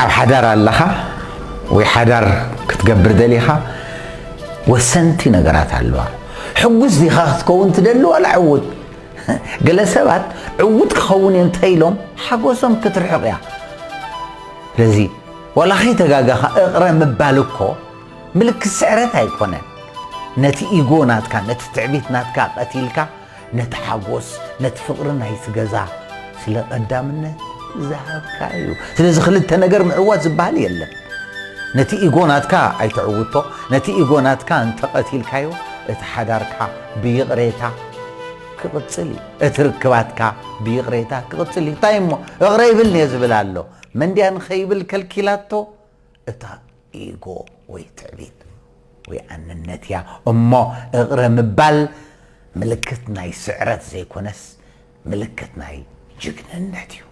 ኣብ ሓዳር ኣለኻ ወይ ሓዳር ክትገብር ደሊኻ፣ ወሰንቲ ነገራት ኣለዋ። ሕጉስ ዲኻ ክትከውን ትደሊ ዋላ ዕዉት? ገለ ሰባት ዕዉት ክኸውን እየ እንተኢሎም ሓጎሶም ክትርሕቕ እያ። ስለዚ ዋላ ከይተጋገኻ እቕረ ምባል እኮ ምልክት ስዕረት ኣይኮነን። ነቲ ኢጎ ናትካ፣ ነቲ ትዕቢት ናትካ ቀቲልካ፣ ነቲ ሓጎስ፣ ነቲ ፍቕሪ ናይቲ ገዛ ስለ ቀዳምነት ዝሃብካ እዩ። ስለዚ ክልተ ነገር ምዕዋት ዝበሃል የለን። ነቲ ኢጎ ናትካ ኣይተዕውቶ። ነቲ ኢጎ ናትካ እንተቐቲልካዮ፣ እቲ ሓዳርካ ብይቕሬታ ክቕጽል እዩ። እቲ ርክባትካ ብይቕሬታ ክቕጽል እዩ። እንታይ እሞ እቕረ ይብልኒ እየ ዝብል ኣሎ? መንድያ ንኸይብል ከልኪላቶ? እታ ኢጎ ወይ ትዕቢት ወይ ኣንነት እያ። እሞ እቕረ ምባል ምልክት ናይ ስዕረት ዘይኮነስ፣ ምልክት ናይ ጅግንነት እዩ።